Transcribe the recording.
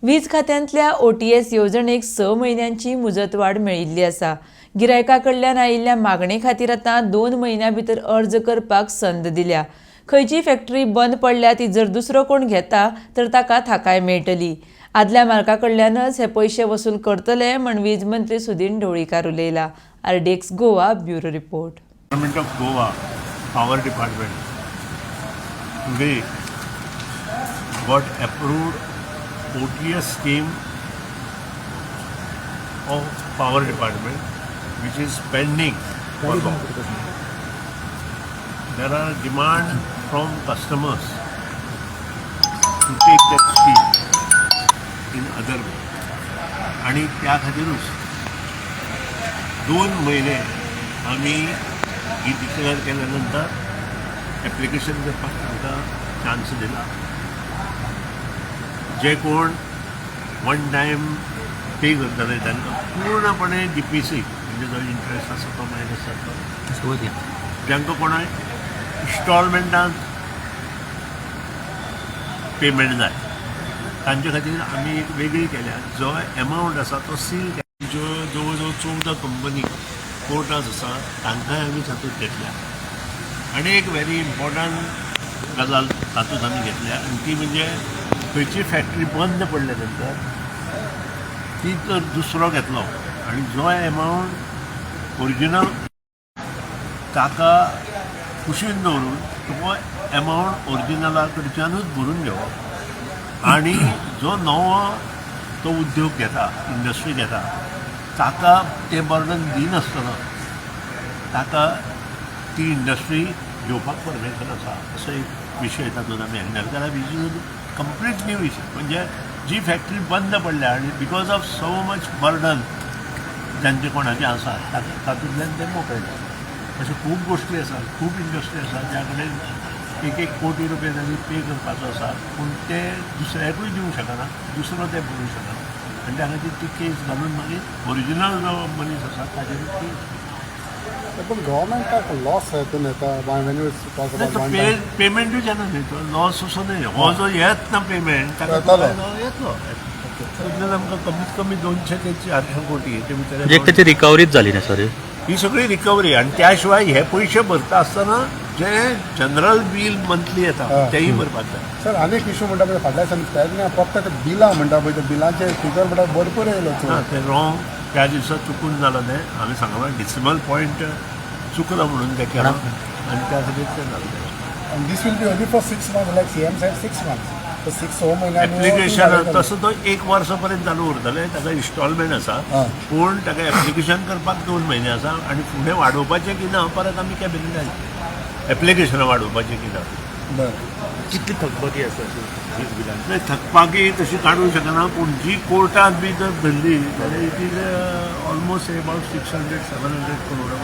वीज खात्यांतल्या ओटीएस येवजणेक 6 म्हयन्यांची मुजतवाड मेळिल्ली आसा. गिरायका कडल्यान आयिल्ल्या मागणे खातीर आतां 2 म्हयन्यां भितर अर्ज करपाक संद दिल्या. खंयचीय फॅक्टरी बंद पडल्या, ती जर दुसरो कोण घेता तर ताका थाकाय मेळटली. आदल्या मालका कडल्यानच हे पयशे वसूल करतले म्हण वीज मंत्री Sudin Dhavalikar उलयला. RDX Goa, bureau report. Government of Goa Power Department today got approved OTS scheme of Power Department, which is pending for long. There are demand from customers to take that scheme in other way आणि त्या खातीरूच 2 म्हयने आमी ही declare केल्या नंतर application करपाक तांकां chance दिला. जे कोण वन टायम पे करतले तांकां पूर्णपणे डीपीसी म्हणजे जो इंट्रस्ट आसा तो मायनस जातलो. जांकां कोणाक इन्स्टॉलमेंटान पेमेंट जाय, तांचे खातीर आमी एक वेगळी केल्या. जो एमावंट आसा तो सील केला. ज्यो जवळ जवळ 14 कंपनी कोर्टात आसा, तांकांय आमी तातूंत घेतल्या. आनी एक व्हेरी इम्पॉर्टंट गजाल तातूंत आमी घेतल्या आनी ती म्हणजे खंयची फॅक्टरी बंद पडल्या नंतर ती जर दुसरो घेतलो आनी जो एमावंट ओरिजिनल ताका कुशीन दवरून तो एमावंट ओरिजिनला कडच्यानूच भरून घेवप आनी जो नवो तो उद्योग घेता, इंडस्ट्री घेता, ताका तें बर्डन दिनासतना ताका ती इंडस्ट्री घेवपाक परमिशन आसा, असो एक विशय तातूंत आमी हँडल केला, which is complete new विशय. म्हणजे जी फॅक्टरी बंद पडल्या आनी because of so much burden जांचे कोणाचें आसा, तातूंतल्यान ते मोकळे जाता. अश्यो खूब गोश्टी आसात, खूब इंडस्ट्री आसा ज्या कडेन एक एक कोटी रुपया तांणी पे करपाचो आसा, पूण ते दुसऱ्याकूय दिवंक शकना, दुसरो ते भरूंक शकना आनी त्या खातीर ती केस घालून मागीर ओरिजिनल जो मनीस आसा ताजेर ती पण गव्हर्मेंटाक लॉस हेतून येता when you talk about one time. पेमेंटूच येना न्ही, तो लॉस असो न्ही. हो जो येत ना पेमेंट ताका येतलो. तो येतलो. तातूंतल्यान आमकां कमीत कमी 200 ते 400 कोटी हेचे भितर म्हणजे एक त्याची रिकव्हरीच झाली नाही सर? ही सगळी रिकव्हरी आणि त्याशिवाय हे पयशे भरता आसतना जे जनरल बील मंथली येता तेय भरपाक जाय. सर, आनीक इशू म्हणटा पळय, फाटल्या दिसांनी तेन्ना फक्त ते बिलां म्हणटा पळय, ते बिलांचे फिगर म्हणटा भरपूर येयलो. ना, ते रॉंग त्या दिसा चुकून जालां तें. हांवें सांगलां, डिसिमल पॉयंट चुकलो म्हणून तें केलां आनी त्या खातीर तें जालें. And this will be only for 6 months, like CM said, 6 months. So 6 महिन्यांनी एप्लिकेशन तसो तो एक वर्सा पर्यंत चालू उरतलें. ताका इन्स्टॉलमेंट आसा, पूण ताका एप्लिकेशन करपाक 2 म्हयने आसा आनी फुडें वाडोवपाचें की ना, परत आमी कॅबिनेटान एप्लिकेशनां वाडोवपाचें की ना. कितली थकबाकी आसा अशी वीज बिलांची? नाही, थकबाकी तशी काडूंक शकना, पूण जी कोर्टात बी जर धरली जाल्यार it is almost about 600 700 करोडा.